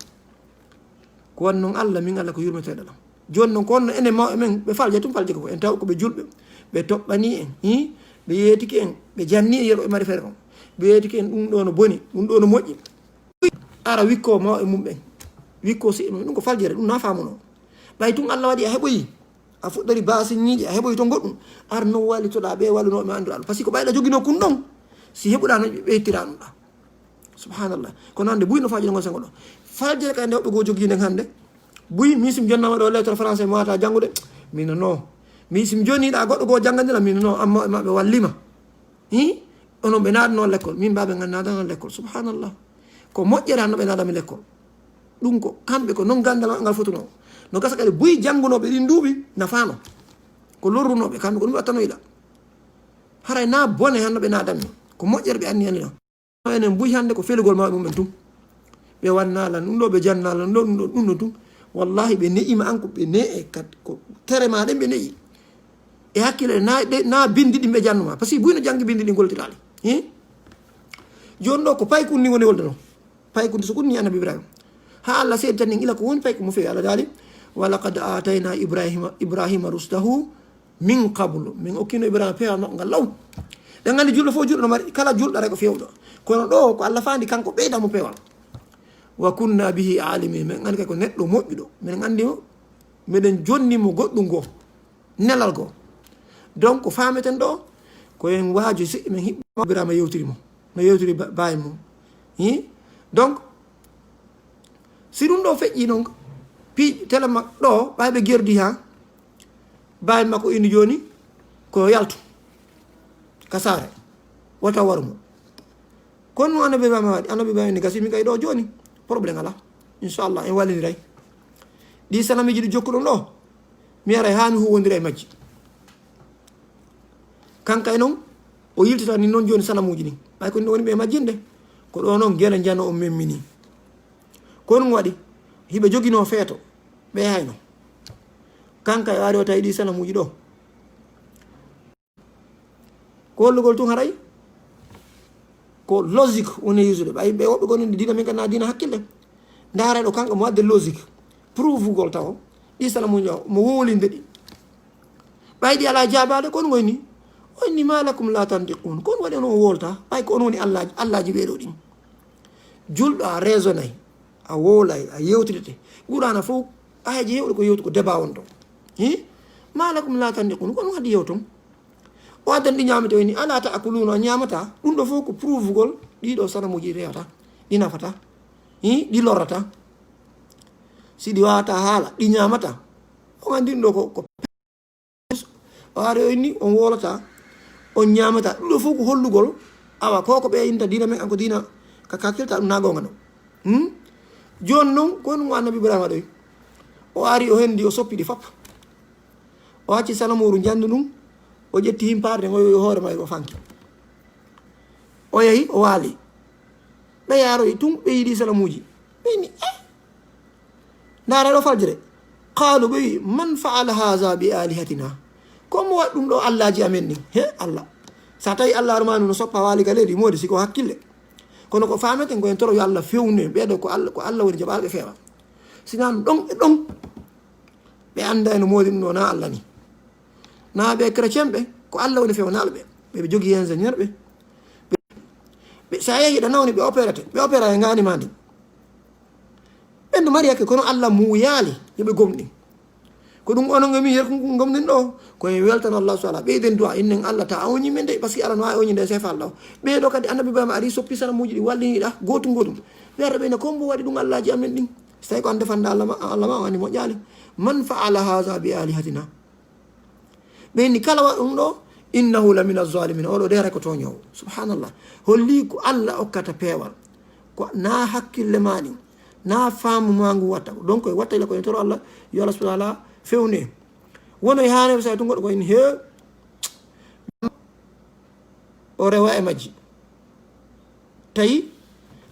Ko waɗi noon Allah, min Allah ko yurmeteeɗo ɗo. Jooni noon, ko wonno enen mawɓe men, ɓe falja tun, falja ko en taw ko ɓe julɓe, ɓe toɓɓanii en, hi? Ɓe yeetiki en, ɓe jannii en, yeru ɓe mari feere on. Ɓe yeetiki en, ɗum ɗo no boni, ɗum ɗo no moƴƴi. Ara wikkoo mawɓe mum ɓen, wikkoo siɓɓe mum, ɗum ko faljere, ɗum na faamunoo. Ɓay tun Allah waɗi a heɓoyi. A fuɗɗori baasiŋiiji, a heɓoyi toon goɗɗum. Ar noon wallitoɗaa ɓe wallunooɓe ma annduɗaa ɗum. Par ce que ko ɓayɗa joginoo kun ɗon, si heɓuɗaa noon ɓe ittira ɗum ɗa. Subhanallah. Kono hannde buy no faaji ɗo ngon sengo ɗo. Faljere kay nde woɓɓe goo jogii nden hannde. Buy, min si mi jonnaama ɗo lettre français mi waawata janngude. Min no. Min si mi jonniɗaa goɗɗo goo janngandina, min no. Amma e maɓɓe wallima. Hi? Onon ɓe naatnoo lekkol, min baaɓe ngal naatnoo lekkol. Subhanallah. Ko moƴƴere hanno ɓe naatami lekkol. Ɗum ko kamɓe ko noon ganndal maɓɓe ngal fotunoo. No gasa kadi buy janngunooɓe ɗin duuɓi nafaano. Ko lorrunooɓe kamɓe ko ɗum ɓe wattanoyla. Haray na bone hanno ɓe naatami. Ko moƴƴere ɓe anni anni ɗon. Enen buy hannde ko felugol mawɓe mumɓen tun. Ɓe wanna lan ɗum ɗo, ɓe janna lan ɗum ɗo, ɗum ɗo, ɗum ɗo tun. Wallahi ɓe ne'ima an ko ɓe ne'e kat, ko tere ma ɗen ɓe ne'i. E hakkille na, ɗe, na bindi ɗin ɓe jannuma. Par ce que buy no janngi bindi ɗin goltiraali. Hi? Jooni ɗo ko paykun ni woni wolde ɗo. Paykun so kunni Annabi Ibrahima. Ha Allah seedi tan ila ko woni paykun mo fewi Allah daali. "Wa laqad atayna Ibrahima, Ibrahima rushdahu min qablu." Min okkino Ibrahima peewal makko ngal law. Ɗen anndi julɗo fof julɗo no mari, kala julɗo aray ko fewɗo. Kono ɗo ko Allah faandi kanko ɓeyda mo peewal. "Wa kunna bihi alimin." Min anndi kay ko neɗɗo moƴƴuɗo. Min anndi mo, meɗen jonni mo goɗɗum goo. Nelal goo. Donc, ko faameten ɗo, ko en waaju si men hiɓɓa Ibrahima yewtiri mo. No yewtiri ba-, baay mum. Hi? Donc, si ɗum ɗo feƴƴi noon, pi-, tele ma-, ɗo, ɓay ɓe gerdi ha, baay makko indi jooni, ko yaltu. Ka saare. Wota waru mo. Kono Annabi Ibrahima waɗi, Annabi Ibrahima ni gasi min kay ɗo jooni. Problème alaa. Inchallah, en wallindiray. Ɗi sanamiiji ɗi jokkuɗon ɗo, mi aray haa mi huwwondira e majji. Kanka e noon, O yiltita ni noon jooni sanamuuji ɗin. Ɓay ko ɗum woni ɓe majjinde. Ko ɗo noon gele njano o memmini. Ko ɗum waɗi, hiɓe joginoo feeto, ɓe hayno. Kanka e waari o tawi ɗi sanamuuji ɗo. Ko hollugol tun haray? Ko logique woni yusude. Ɓay ɓe woɓɓe gonɗinɗe diina men kan na diina hakkille. Ndaara ɗo kanko mo wadde logique. Prouve gol taw. Ɗi sanamuuji o, mo wowlinde ɗi. Ɓay ɗi alaa jaabaade, ko ɗum woni? O inni, "Ma lakum la tantiqun." Ko ɗum waɗi on on wowlta? Ɓay ko on woni Allaaji, Allaaji ɓee ɗoo ɗin. Julɗo a raisonay, a wowlay, a yewtidete. Qur'aana fof, ayaji hewɗo ko yewtu ko débat on ton. Hi? "Ma lakum la tantiqun." Ko ɗum waɗi yewton? O addan ɗi ñaamete, o inni, "Ala ta'kuluna?" A ñaamata? Ɗum ɗo fof ko prouve gol ɗiɗo sanamuuji rewata, ɗi nafata. Hi? Ɗi lorrata. Si ɗi wawata haala, ɗi ñaamata. On anndi ɗum ɗo ko, ko o ari o inni, on wowlata, on ñaamata. Ɗum ɗo fof ko hollugol, awa, ko ko ɓe inta diina men, an ko diina ka kakkilta ɗum na goonga non. Hmm? Jooni non, ko ɗum Annabi Ibrahima ɗoy. O ari o hendi, o soppi ɗi fop. O acci sanamuuru njandu ndun, o ƴetti himparde ngo yo hoore mayru o fanki. O yahi, o waali. Ɓe yaroyi tun, ɓe yiɗi sanamuuji. Ɓe inni, "Eh, ndaara ɗo faljere." Qaalu, ɓe wi, "Man fa'ala haza bi alihatina?" Ko mo waɗi ɗum ɗo allaaji amen ɗin? He, Allah. Sa tawi Allah armanu no soppa waali ka leydi, moodi si ko hakkille. Kono ko faameten ko en toro yo Allah fewnu en. Ɓeeɗo ko Allah, ko Allah woni jaɓaaɓe feewa. Sinan ɗon e ɗon, ɓe annda no moodi ɗum ɗo na Allah ni. Na ɓe chrétien ɓe, ko Allah woni fewnaaɗo ɓe. Ɓe, ɓe jogii ingénieur ɓe. Ɓe, ɓe, sa yehi ɗo nawni ɓe opérate, ɓe opéra e ngaani ma ndi. Ɓen no mari hakke, kono Allah muuyaali yo ɓe gomɗin. Ko ɗum onon e min yer gomɗin ɗo, ko en weltan Allah subhanahu wa ta'ala. Ɓeyden du'a, innen Allah ta awñi men de, parce que Allah no waawi oñinde e sefal ɗo. Ɓee ɗo kadi Annabi Ibrahima ari soppi sanamuuji ɗi wallini ɗa, gootum gootum. Ɓe ara ɓe ne, "Ko mbo waɗi ɗum Allaaji amen ɗin?" Si tawi ko an defanda Allah ma, Allah ma, o ani moƴƴaali. "Man fa'ala haza bi alihatina?" Ɓe inni, "Kala waɗa ɗum ɗo, innahu la mina zalimin." Oɗo de haray ko tooñoowo. Subhanallah. Holli ko Allah okkata peewal. Ko na hakkille ma ɗin, na faamu ma ngu watta. Donc, e watta ila ko en toro Allah, yo Allah subhanahu wa ta'ala fewne. Wono e haane sa tun goɗɗo ko en he. O rewa e majji. Tawi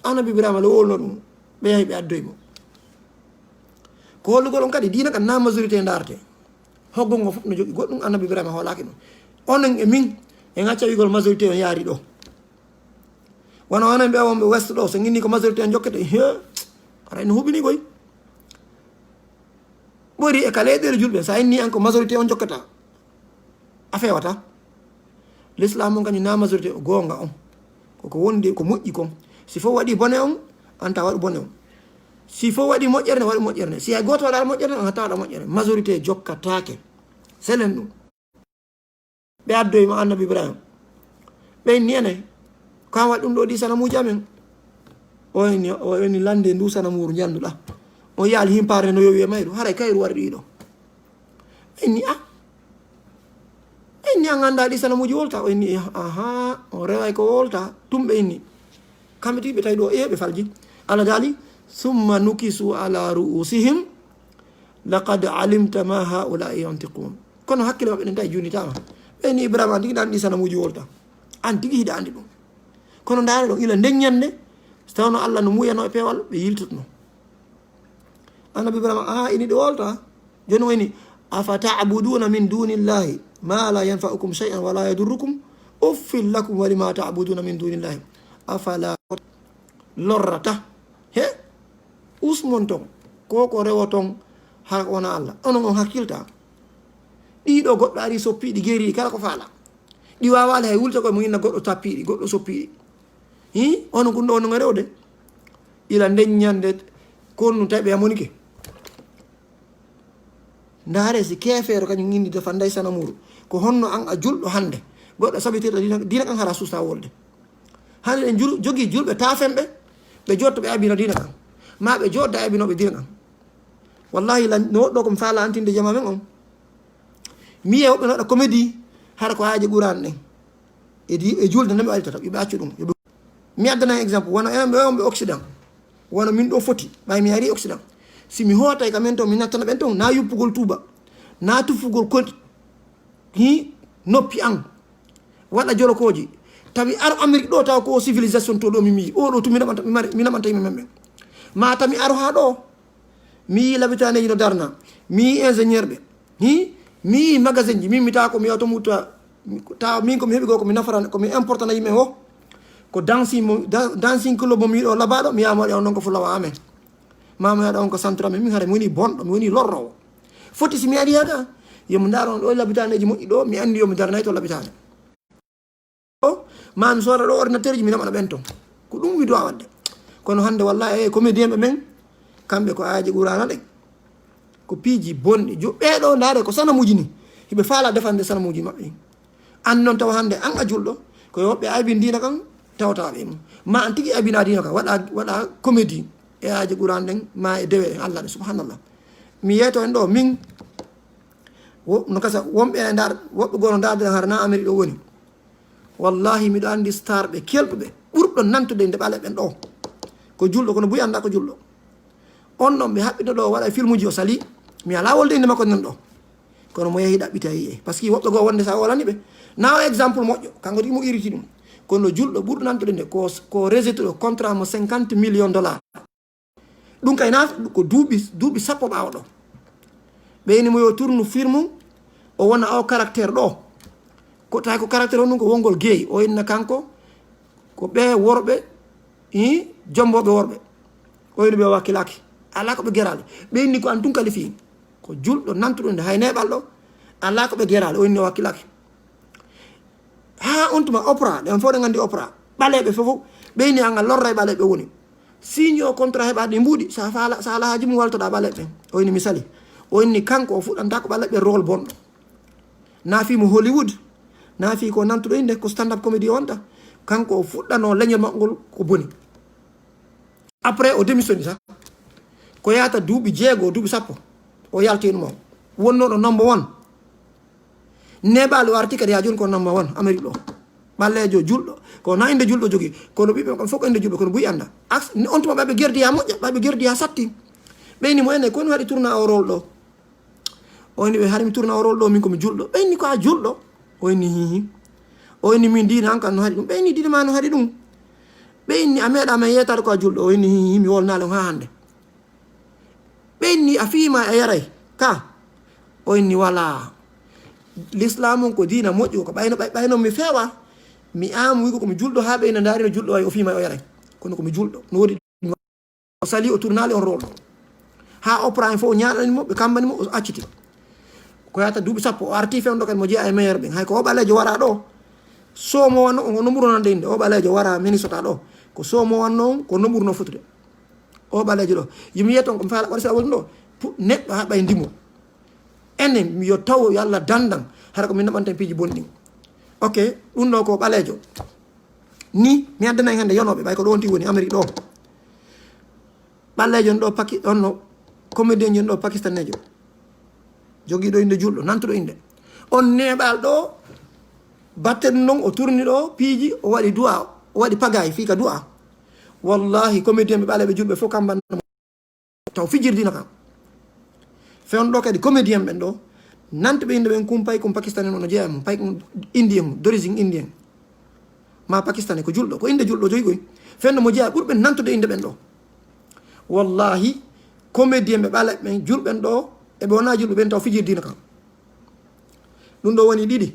Annabi Ibrahima lo wowlno ɗum, ɓe yahi ɓe addoyi mo. Ko hollugol on kadi, diina kan na majorité ndaarte. Hoggol ngo fof no jogii goɗɗum, Annabi Ibrahima hoolaaki ɗum. Onon e min, en acca wi'gol majorité on yaari ɗo. Wano onon ɓe wonɓe West ɗo, so nginni ko majorité on jokkete, he, aray no huɓini koy. Ɓori e ka leyɗeele julɓe, sa inni an ko majorité on jokkata, a fewata. L'islam on kañum na majorité o goonga on. Koko wondi ko moƴƴi kon. Si fof waɗi bone on, an ta waɗu bone on. Si fof waɗi moƴƴere ne, waɗu moƴƴere ne. Si hay gooto waɗa moƴƴere ne, an ta waɗa moƴƴere. Majorité jokkataake. Selen ɗum. Ɓe addoyi mo Annabi Ibrahima. Ɓe inni ene, ko an waɗi ɗum ɗo ɗi sanamuuji amen? O inni, o inni lande ndu sanamuuru njanduɗa. On yaali himpaare no yowi e mayru. Haray kayru wari ɗiɗo. Ɓe inni, "Ah." Ɓe inni, "An annda ɗi sanamuuji wolta?" O inni, "Aha, on reway ko wolta." Tum ɓe inni. Kamɓe tigi ɓe tawi ɗo, e ɓe falji. Allah daali, "Summa nukisu ala ru'usihim, laqad alimta ma haula'i yantiqun." Kono hakkille maɓɓe ɗen tawi junnitaama. Ɓe inni, "Ibrahima, an tigi ɗan ɗi sanamuuji wolta. An tigi hiɗa anndi ɗum." Kono ndaare ɗo, ila nden ñande, so tawno Allah no muuyano e peewal, ɓe yiltutno. Annabi Ibrahima, "Aha, ini ɗo wolta." Jooni woni, "Afa ta'buduna min dunillahi ma la yanfa'ukum shay'an wa la yadurrukum? Uffil lakum wa lima ta'buduna min dunillahi. Afala lorrata." He, usmon ton, ko ko rewoton, hara ko wona Allah. Onon on hakkilta. Ɗiɗo goɗɗo ari soppiɗi geri kala ko faala. Ɗi wawaali hay wulta koye mo inna goɗɗo tappiɗi, goɗɗo soppiɗi. Hi, onon kun ɗo onon rewde. Ila nden ñande, ko ɗum tawi ɓe yamonike. Ndaare si keefeero kañum indi defa nday sanamuuru. Ko honno an a julɗo hannde? Goɗɗo sabitirɗo diina, diina kan hara suusa wolde. Hannde ɗen jul-, jogii julɓe taafenɓe, ɓe jotto ɓe abino diina kan. Ma ɓe jodda abinoɓe diina kan. Wallahi, lan, no woɗɗo ko mi faala antinde jama men on. Mi yi'e woɓɓe no waɗa comédie, hara ko haaji Qur'an ɗen. E di-, e julde nde mi waɗi tata, yo ɓe accu ɗum. Yo ɓe, mi addana en exemple, wano en ɓe on ɓe Occident. Wano min ɗo foti, ɓay mi ari Occident. Si mi hootay ka men ton, mi nattana ɓen ton, na yuppugol tuuba, na tufugol kol, hi noppi an. waɗa jolokooji. Tawi aro Amérique ɗo, tawa ko civilisation to ɗo mi mii. O ɗo tun mi naɓanta, mi mari, mi naɓanta yimɓe men ɓen. Ma tawi mi aro haa ɗo, mi yii labitaneeji no darna. Mi yii ingénieur ɓe. Hi? Mi yii magasin ji. Min mi tawa ko mi yawta mutta. Tawa min ko mi heɓi ko, ko mi nafarana, ko mi importana yimɓe o. Ko dancing mo, da-, dancing club mo mi yiɗo labaɗo, mi yama waɗi on ɗon ko fulawa amen. Ma mi waɗa on ko centre amen, min hara mi woni bonɗo, mi woni lorrowo. Foti si mi ari yaga, yo mi ndaro on ɗo labitaneeji moƴƴi ɗo, mi andi yo mi darnay to labitane. O, ma mi sooda ɗo ordinateur ji, mi naɓana ɓen ton. Ko ɗum mi duwa waɗde. Kono hannde, wallahi, e comédien ɓe men, kamɓe ko aaji Qur'aana ɗen. Ko piiji bonɗi. Jo-, ɓee ɗo, ndaare, ko sanamuuji ni. Hiɓe faala defande sanamuuji maɓɓe ɗin. An noon tawa hannde, an a julɗo, ko yo woɓɓe aybin diina kan, tawata ɓe mum. Ma an tigi aybina diina kan, waɗa, waɗa comédie e aaji Qur'aana ɗen, ma e dewe en Allah ɗen, subhanallah. Mi yeeto en ɗo, min, wo-, no kasa, wonɓe e ndaar, woɓɓe goo no ndaarde har na Amérique ɗo woni. Wallahi, miɗo anndi star ɓe kelɗuɓe, ɓurɗo nantude nde ɓale ɓen ɗo. Ko julɗo, kono buy annda ko julɗo. On ɗon ɓe haɓɓiɗo ɗo waɗa filmuji o sali. Mi alaa wolde innde makko nan ɗo. Kono mo yehi ɗaɓɓita yiye. Parce que woɓɓe goo wonde sa wolani ɓe. Na o exemple moƴƴo. Kanko tigi mo iriti ɗum. Kono julɗo ɓurɗo nantude nde ko, ko rejetuɗo contrat mo cinquante millions dollars. Ɗum kay na ko duuɓi, duuɓi sappo ɓaawo ɗo. Ɓeyni mo yo tournu filmu, o wona o caractère ɗo. Ko tawi ko caractère on ɗum ko wongol geey. O inna kanko, ko ɓe worɓe, i, jombooɓe worɓe. O inni ɓe wakkilaaki. Alaa ko ɓe geraali. Ɓe inni ko an tun kalifi. Ko julɗo nantuɗo nde hay neeɓal ɗo. Alaa ko ɓe geraali. O inni o wakkilaaki. Haa on tuma Oprah, ɗen fof ɗen nganndi Oprah. Ɓaleeɓe fof, ɓe inni an a lorra e ɓaleeɓe woni. Signo contrat heɓa ɗi mbuuɗi, sa faala, sa alaa haaji mum waltoɗa ɓaleeɓe ɓen. O inni mi sali. O inni kanko o fuɗɗanta ko ɓaleeɓe rôle bonɗo. Na fii mo Hollywood, na fii ko nantuɗo innde, ko stand up comedy o wonta. Kanko o fuɗɗano leñol makko ngol ko boni. Après, o démissionni sa. Ko yahata duuɓi jeego, duuɓi sappo. O yalti ɗum o. Wonnoɗo number one. Neeɓaali o arti kadi haa jooni ko number one Amérique ɗo. Ɓalleejo julɗo. Ko na innde julɗo jogii. Kono ɓiɓɓe makko fof ko innde julɓe, kono buy annda. Aks-, ni on tuma ɓe ɓe gerdi haa moƴƴa, ɓe ɓe gerdi haa satti. Ɓe inni mo enen, ko on haɗi tourna o rôle ɗo? O inni ɓe, hari mi tourna o rôle ɗo, min ko mi julɗo. Ɓe inni ko a julɗo? O inni hihi. O inni min diina an kan no haɗi ɗum. Ɓe inni diina ma no haɗi ɗum. Ɓe inni a meeɗa men yeetaade ko a julɗo. O inni hihi, mi wolnaali on haa hannde. Ɓe inni a fiima a yaray. Ka? O inni wala. L'islam on ko diina moƴƴo, ko ɓayno, ɓay-, ɓayno mi feewa. Mi aamu wigo ko mi julɗo haa ɓe ina ndaari no julɗo wayi o fiima o yaray. Kono ko mi julɗo. No woodi O sali, o tournaali on rôle ɗo. Haa Oprah en fof o ñaaɗani mo, ɓe kammbani mo, o acciti. Ko yahata duuɓi sappo, o arti fewndo kadi mo jeyaa e meilleur ɓen. Hay ko o ɓaleejo wara ɗo, soomo wanno, o nomɓuru nande innde, o ɓaleejo wara Minnesota ɗo. Ko soomo wanno on, ko nomɓuru no fotude. O ɓaleejo ɗo. Yo mi yiyat on, ko mi faala waɗa si a woni ɗo. Pu-, neɗɗo haa ɓay ndimo. Enen, yo taw, yo Allah dandan. Hara ko min naɓanten piiji bonɗi. Ok, ɗum ɗo ko ɓaleejo. Ni, mi addana en hannde yonooɓe, ɓay ko ɗo on tigi woni, Amérique ɗo. Ɓalleejo on ɗo Paki-, on no, comédien on ɗo Pakistaneejo. Jogiiɗo innde julɗo, nantuɗo innde. On neeɓal ɗo, batte ɗum non, o tourni ɗo, piiji, o waɗi du'a, o waɗi pagaay, fii ka du'a. Wallahi, comédien ɓe ɓaleeɓe julɓe fof kamban taw fijirde diina kan. Fewndo ɗo kadi comédien ɓen ɗo, nantuɓe innde ɓen kum pay kum pakistanais no jeeya mum, pay kum indien mum, d'origine indien. Ma pakistanais ko julɗo, ko innde julɗo joyi koy. Fewndo mo jeeya ɓurɓe nantude innde ɓen ɗo. Wallahi, comédien ɓe ɓaleeɓe ɓen, julɓe ɓen ɗo, e ɓe wona julɓe ɓen taw fijirde diina kan. Ɗum ɗo woni ɗiɗi.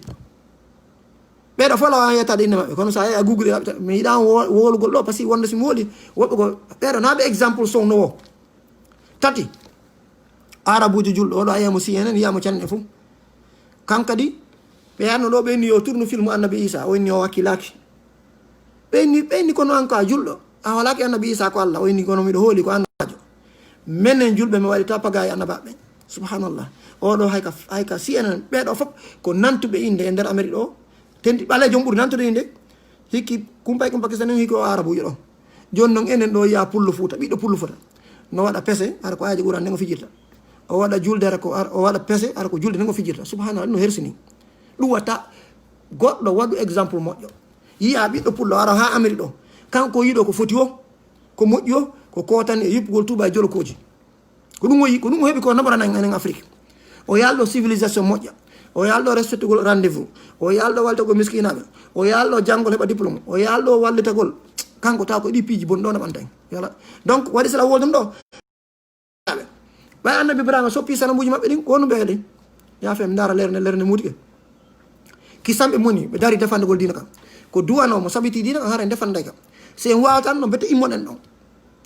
Ɓeeɗo fof lawa yettade innde maɓɓe, kono so a yehi a google, mi yiɗa wo-, wolugol ɗo, parce que wonde so mi woli, woɓɓe ko, ɓeeɗo na ɓe exemple sowno wo. Tati, Arabuujo julɗo, oɗo a yiya mo C N N, yiya mo channel fof. Kan kadi, ɓe arno ɗo, ɓe inni yo tournu film Annabi Isa, o inni o wakkilaaki. Ɓe inni, ɓe inni kono an ko a julɗo, a holaaki Annabi Isa ko Allah, o inni kono miɗo hooli ko annabaajo. Menen julɓe mi waɗi ta pagaay annabaaɓe. Subhanallah. Oɗo hay ka, hay ka C N N, ɓeeɗo fof ko nantuɓe innde e nder Amérique ɗo, tendi ɓaleejo on ɓuri nantude innde. Hikki kumpay kum Pakistan en, hikki o Arabuujo ɗo. Jooni noon enen ɗo yiya pullo Fuuta, ɓiɗɗo pullo Fuuta. No waɗa pese, hara ko aaji Qur'an nden o fijirta. O waɗa julde, hara ko, o waɗa pese, hara ko julde nden o fijirta. Subhanallah, no hersini. Ɗum watta goɗɗo waɗu exemple moƴƴo. Yiya ɓiɗɗo pullo ara haa Amérique ɗo. Kanko yiɗo ko foti o, ko moƴƴi o, ko kootani e yuppugol Tuuba e jolokooji. Ko ɗum o yi-, ko ɗum o heɓi ko naɓorana en enen Afrique. O yalɗo civilisation moƴƴa. O yaalɗo respectugol rendez-vous. O yaalɗo waltagol miskinaaɓe. O yaalɗo janngol heɓa diplôme. O yaalɗo wallitagol. Kanko taw ko ɗi piiji bon ɗo naɓanta en. Yala. Donc, waɗi sala woodum ɗo. Ɓay Annabi Ibrahima soppi sanamuuji maɓɓe ɗin, ko honɗum ɓe waɗi? Yaafe mi ndaara lernde, lernde muutike. Kisamɓe moni, ɓe dari defandegol diina kan. Ko duwanoo mo sabiti diina kan, hara en defanday kan. Si en waawata ɗum, bete immoɗen ɗon.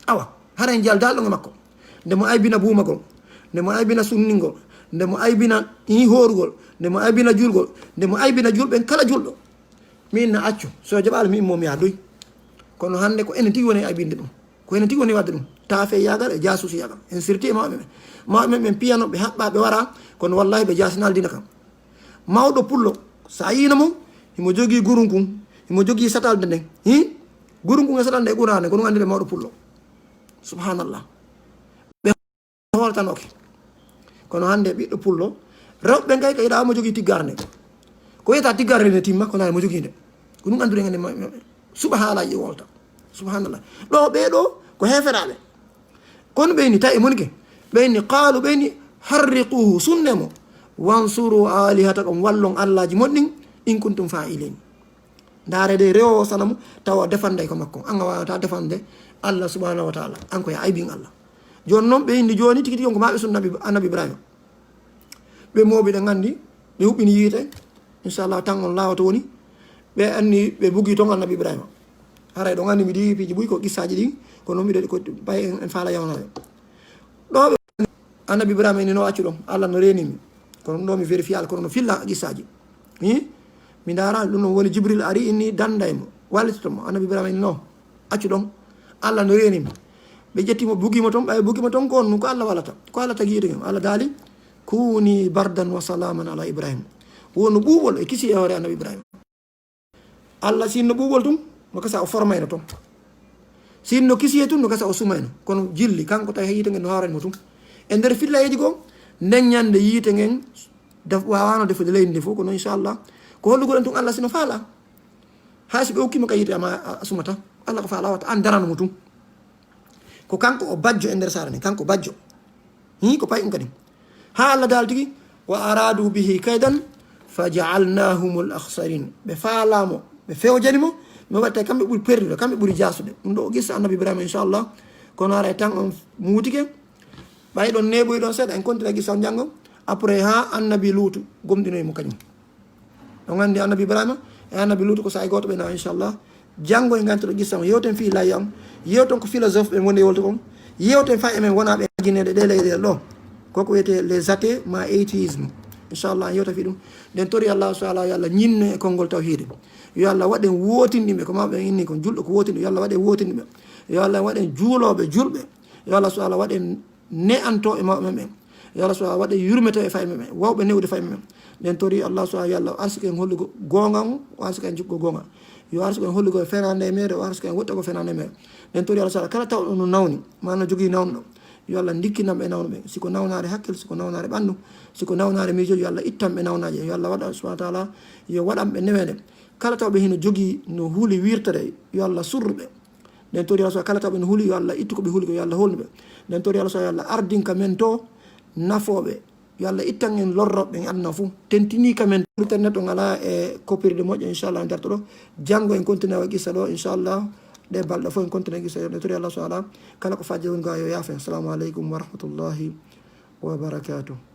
Awa, hara en jaldal ɗon e makko. Nde mo aybina buumagol, nde mo aybina sunningol, nde mo aybina i hoorugol, nde mo aybina julgol, nde mo aybina julɓe kala julɗo. Min na accu, so jaɓaali mi immo mi yaha doy. Kono hannde ko enen tigi woni aybinde ɗum. Ko enen tigi woni waɗde ɗum. Taafe yaagal e jaasusi yaagal. En sirti e mawɓe men. Mawɓe men ɓen piyano, ɓe haɓɓa, ɓe wara, kono wallahi ɓe jaasinal diina kan. Mawɗo pullo, sa yiino mo, himo jogii gurunkun, himo jogii satalde nden. Hi? Gurunkun e satalde e Qur'aane, ko ɗum anndiri mawɗo pullo. Subhanallah. Ɓe hoortanoke. Kono hannde ɓiɗɗo pullo, rewɓe ɓen kay ko yiɗa mo jogii tiggarde nde. Ko wiyata tiggarde nde timma, kono mo jogii nde. Ko ɗum anndude nde ma-, ma-, suɓa haalaaji e wolta. Subhanallah. Ɗo ɓee ɗo ko heeferaaɓe. Kono ɓe inni tawi e monike. Ɓe inni qaalu, ɓe inni harriquhu, sunne mo. Wansuru alihatakum, wallon allaaji mon ɗin, in kuntum fa'ilin. Ndaare de rewo sanamu, tawa defanday ko makko. An a waawata defande Allah subhanahu wa ta'ala. An ko ya aybin Allah. Jooni noon ɓe inni jooni tigi tigi on ko maɓe sunna Annabi Ibrahima. Ɓe mooɓi ɗen anndi, ɓe huɓɓini yiite. Inchallah tan on laawa to woni. Ɓe anni ɓe bugi ton Annabi Ibrahima. Haray ɗon anndi mi diwi piiji buy ko qissaaji ɗin, kono miɗo ko bay en, en faala yawnaade. Ɗo ɓe Annabi Ibrahima inni no accu ɗon, Allah no reeni mi. Kono ɗum ɗo mi vérifié Allah, kono no filla qissaaji. Hi? Mi ndaaraani ɗum ɗon woni Jibril ari inni danda e mo, wallitoto mo. Annabi Ibrahima inni no accu ɗon, Allah no reeni mi. Ɓe ƴetti mo, bugi mo ton, ɓay bugi mo ton ko on, ko Allah walata. Ko Allah tagi yiite ngam. Allah daali, "Kuni bardan wa salaman ala Ibrahim." Wonu ɓuuɓol e kisi e hoore Annabi Ibrahima. Allah sinno ɓuuɓol tun, no gasa o formayno ton. Sinno kisiye tun, no gasa o sumayno. Kono jilli, kanko tawi yiite ngen no hawrani mo tun. E nder fillayeeji goo, nden ñande yiite ngen def-, waawano defude leydi ndi fof, kono inchallah, ko hollugoɗen tun Allah sino faala. Hay so ɓe okkimo ka yiite ama a, a sumata. Allah ko faala wata, an darano mo tun. Ko kanko o bajjo e nder saare nden, kanko bajjo. Hi, ko pay ɗum kadi. Haa Allah daal tigi, "Wa aradu bihi kaydan, fa ja'alnahumul akhsarin." Ɓe faalaa mo, ɓe fewjani mo, mi waɗta kamɓe ɓuri perdude, kamɓe ɓuri jaasude. Ɗum ɗo o qissa Annabi Ibrahima, inchallah. Kono haray tan on muutike. Ɓay ɗon neeɓoyi ɗon seeɗa, en continue qissa on janngo. Après, haa Annabi Luutu gomɗinoyi mo kañum. On anndi Annabi Ibrahima e Annabi Luutu ko saa'i gooto ɓe na, inchallah. Janngo e ngantoɗo qissa on, yewten fii layya on, yewten ko philosophe ɓe woni e wolde kon, yewten fay emen wonaaɓe ajineede ɗe leyɗeele ɗo. Koko wiyetee les athées ma athéisme. Inchallah, en yewta fii ɗum. Nden tori Allah subhanahu wa ta'ala, yo Allah ñinno e konngol tawhiide. Yo Allah waɗen wootinɗinɓe, ko mawɓe inni kon julɗo ko wootinɗo, yo Allah waɗen wootinɗinɓe. Yo Allah waɗen juulooɓe julɓe. Yo Allah subhanahu wa ta'ala waɗen ne'anto e mawɓe men ɓen. Yo Allah subhanahu waɗe yurmeto e fayɓe men, wawɓe newde fayɓe men. Nden tori Allah subhanahu yo Allah arsike en hollugo goonga on, o arsike en jikko goonga. Yo arsike en hollugo e fenaande e meere, o arsike en woɗɗago fenaande e meere. Nden tori Allah subhanahu kala tawɗo no nawni, ma no jogii nawnuɗo. Yo Allah ndikkinan ɓe nawnu ɓen. Siko nawnaare hakkil, siko nawnaare ɓanndu, siko nawnaare miijooji, yo Allah ittan ɓe nawnaaje. Yo Allah waɗa subhanahu wa ta'ala, yo waɗan ɓe neweende. Kala tawɓe hino jogii no huli wirtere, yo Allah surru ɓe. Nden tori Allah subhanahu kala tawɓe no huli, yo Allah ittu ko ɓe huli ko, yo Allah holnu ɓe. Nden tori Allah subhanahu yo Allah ardin ka men to nafooɓe. Yo Allah ittan en lorroɓe ɓen aduna fuu. Tentinii ka men to internet on alaa e kopirde moƴƴo, inchallah, en darto ɗo. Janngo en continue wa qissa ɗo, inchallah. Ɗe balɗe fof en continue qissa ɗo. Nden tori Allah subhanahu kala ko fajjiri woni ga yo yaafen. Assalamu aleykum wa rahmatullahi wa barakatuh.